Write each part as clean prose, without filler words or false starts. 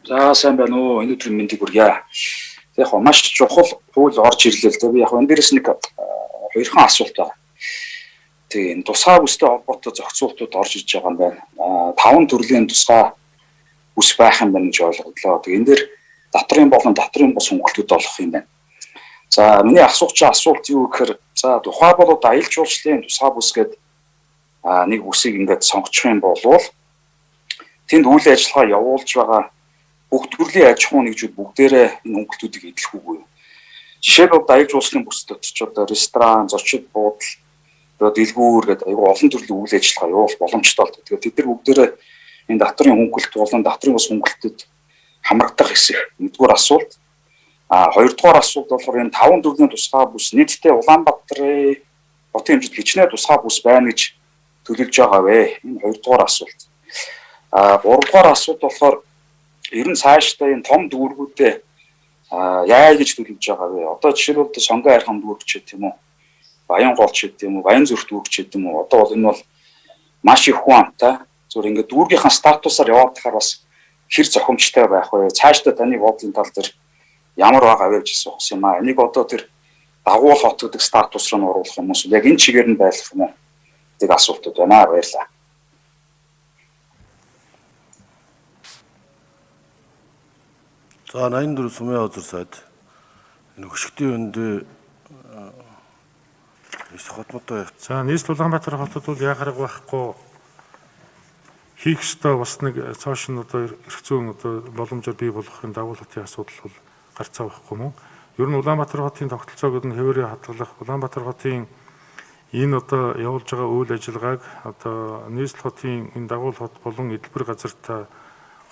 За сайн байна уу? Энэ өдрийн мэндийг хүргье. Яг маш чухал хууль орж ирлээ л дээ. Би яг энэ дээрээс нэг хоёрхан асуулт байна. Тэгээ энэ тусгай бүстэй холбоотой зохицуултууд орж иж байгаа юм байна. 5 төрлийн тусгай бүс байх юм байна гэж ойлголоо. Тэгээ энэ дээр татврын болон татврын бус хөнгөлтүүд олох юм байна. За миний асуух чи асуулт юу гэхээр за тухай бол аялал жуулчлалын тусгай бүс гээд нэг бүсийг ингээд сонгочих юм болвол тэнд үйл ажиллагаа явуулж байгаа бүх төрлийн аж ахуйн нэгжүүд бүгдээрээ энэ хөнгөлтүүдийг эдлэх үгүй юу? Жишээлбэл аялал жуулчлалын бүсд ч одоо ресторан, зочид буудал, одоо дэлгүүр гэдэг айгүй олон төрлийн үйл ажиллагаа явуулах боломжтой болдог. Тэгэхээр тэд нар бүгдээрээ энэ татврын хөнгөлт болон татврын бус хөнгөлтөд хамрагдах хэсэг. Нэгдүгээр асуулт. Хоёрдугаар асуулт болохоор энэ 5 төрлийн тусгай бүс нийтдээ Улаанбаатарын хотын хэмжээнд хичнээн тусгай бүс байна гэж төлөвлөж байгаа вэ? Энэ хоёрдугаар асуулт. Гуравдугаар асуулт болохоор ер нь цаашдаа энэ том дүүргүүдээ яа гэж төлөвлөж байгаа вэ? Одоо жишээлбэл Сонгон хайрхан дүүрэг ч гэх юм уу, Баян гол ч гэх юм уу, Баян зүрх дүүрэг ч гэх юм уу. Одоо бол энэ бол маш их хүн амтай. Зүгээр ингээд дүүргийнхаа статусаар яваад тахаар бас хэр зохимжтой байх вэ? Цаашдаа таны бодлын тал дээр ямар байгаа вэ гэж асуух юм аа. Энийг одоо тэр дагуул хот гэдэг статус руу оруулах юм уу? Яг энэ чигээр нь байлгах юм уу? Тэг асуултууд байна. Баярлалаа. За 84 сумын хозор сайд энэ хөшигтийн өндөө Их хотмодоо. За нийслэл Улаанбаатар хотод бол яа харга байхгүй хийх ёстой бас нэг цоош нь одоо эрх зүйн одоо боломжоор бий болгохын дагуул хотын асуудал бол гарцаа байхгүй мөн. Ер нь Улаанбаатар хотын тогтолцоог нь хэвээрээ хадгалах, Улаанбаатар хотын энэ одоо явуулж байгаа үйл ажиллагааг одоо нийслэл хотын энэ дагуул хот болон эдэлбэр газартай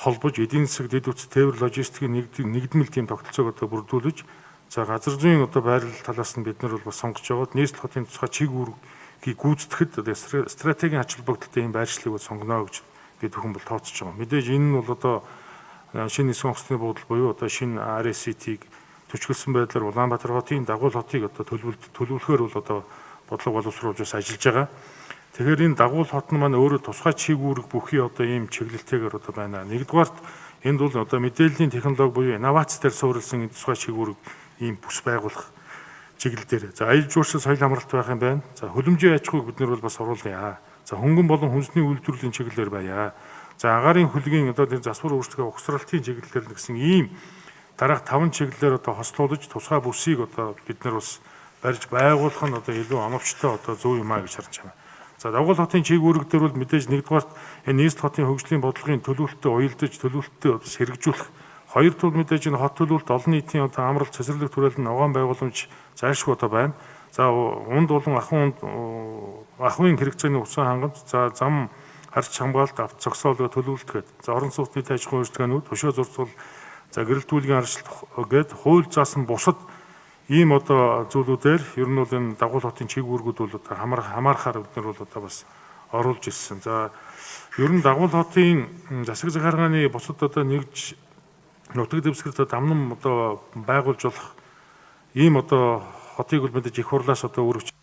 холбож эдийн засаг, дэд үтс, тээвэр, логистикийн нэгдмэл тийм тогтолцоог одоо бүрдүүлж, за газар зүйн одоо байрлал талаас нь бид нар бол бас сонгож яваад нийслэл хотын тусгай чиг үүргийг гүйцэтгэхэд одоо стратегийн ач холбогдолтой ийм байршлыг сонгоно гэж бид бүхэн бол тооцож байгаа. Мэдээж энэ нь бол одоо шинэ нисгэн онгоцны буудал буюу одоо шинэ RSCT-г төчгөлсөн байдлаар Улаанбаатар хотын дагуул хотыг одоо төлөвлөхөөр бол одоо бодлого боловсруулж бас ажиллаж байгаа. Тэгэхээр энэ дагуул хот нь маань өөрөө тусгай чиг үүрэг бүхий одоо ийм чиглэлтэйгээр одоо байна. Нэгдүгээрт энд бол одоо мэдээллийн технологи буюу инновац дээр суурилсан энэ тусгай чиг үүрэг ийм бүс байгуулах чиглэл дээр. За аялал жуулчлал, соёл амралт байх юм байна. За хөлөмжийн аж ахуйг бид нар бол бас оруулъя. За хөнгөн болон хүнсний үйлдвэрлэлийн чиглэлээр байя. За агаарын хөлгийн одоо тэр засвар өөрчлөлтөө угсралтын чиглэлээр гэсэн ийм дараах 5 чиглэлээр одоо хослуулж тусгай бүсийг одоо бид нар бас барьж байгуулах нь одоо илүү оновчтой одоо зөв юм а гэж харж байна. За дагуул хотын чиг үүрэг дээр бол мэдээж нэгдүгээрт энэ нийслэл хотын хөгжлийн бодлогын төлөвлөлтөд уялдаж төлөвлөлтөд сэргэжүүлэх. Хоёр тул мэдээж энэ хот төлөвлөлт олон нийтийн одоо амралт, цэцэрлэг төрөл нь ногоон байгууламж зайлшгүй одоо байна. За унд болон ахуйн ахуйн хэрэгцээний усан хангамж, за зам харж хамгаалалт, авто зогсоол төлөвлөлт гээд за орон сууцны аж ахуйн үйлчилгээнүүд, хөшөө зурцуул, за гэрэл түүлгийн арчлалт гээд хууль заасан бусад ийм одоо зүйлүүдээр ер нь бол энэ дагуул хотын чиг үүргүүд бол одоо хамаархаар бид нар бол одоо бас оруулж ирсэн. За ер нь дагуул хотын засаг захиргааны бусад одоо нэгж нутаг дэвсгэрт дамнам одоо байгуулж болох ийм одоо хотыг бол мэдээж их хурлаас одоо өргөж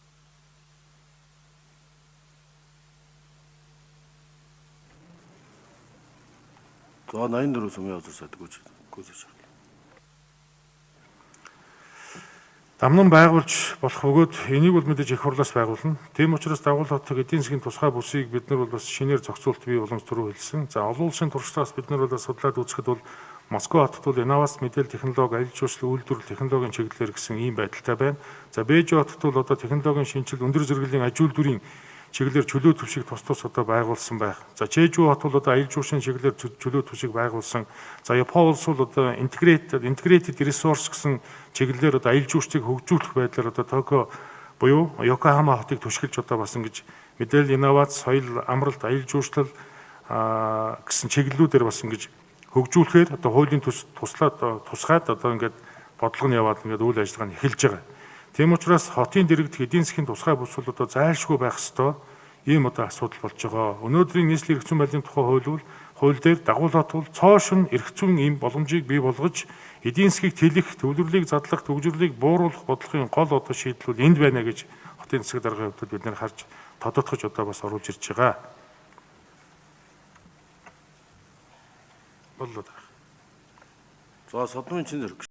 За 84 сумын хозор сайд гүйцэж. Дамнан байгуулж болох бөгөөд энийг бол мэдээж их хурлаас байгуулна. Тийм учраас дагуул хотыг эдийн засгийн тусгай бүсийг бид нар бол бас шинээр зохицуулт бий боломж түрүү хэлсэн. За олон улсын туршлагаас бид нар бол судлаад үзэхэд бол Москва хотод бол инновац, мэдээлэл технологи, аялал жуулчлал, үйлдвэрлэл, технологийн чиглэлээр гэсэн ийм байдалтай байна. За Бээжин хотод бол одоо технологийн шинжил, өндөр зэрэглэлийн аж үйлдвэрийн чиглэлээр чөлөө түвшийг тус тус одоо байгуулсан байх. За Чэжүү хот бол одоо аялал жуулчлалын чиглэлээр чөлөө түвшийг байгуулсан. За Япон улс бол одоо integrated resource гэсэн чиглэлээр одоо аялал жуулчлалыг хөгжүүлэх байдлаар одоо Токио буюу Йокохама хотыг түшгэлж одоо бас ингэж мэдээлэл, инновац, соёл, амралт, аялал жуулчлал гэсэн чиглэлүүдээр бас ингэж хөгжүүлэхээр одоо хуулийн туслаад тусгаад одоо ингээд бодлого нь яваад ингээд үйл ажиллагаа нь эхэлж байгаа. Тийм учраас хотын дэрэгдэх эдийн засгийн тусгай бүс бол одоо зайлшгүй байх ёстой ийм одоо асуудал болж байгаа. Өнөөдрийн нийслэлийн эрх зүйн байдлын тухай хууль бол хууль дээр дагуул хот бол цоошин эрх зүйн ийм боломжийг бий болгож эдийн засгийг тэлэх, төвлөрлийг задлах, төгжрлийг бууруулах бодлогын гол одоо шийдэл бол энд байна гэж хотын засаг даргын хувьд бид нэр харж тодотгож одоо бас оруулж ирж байгаа. Боллоо дарга. За, Содмын чин зэрэг.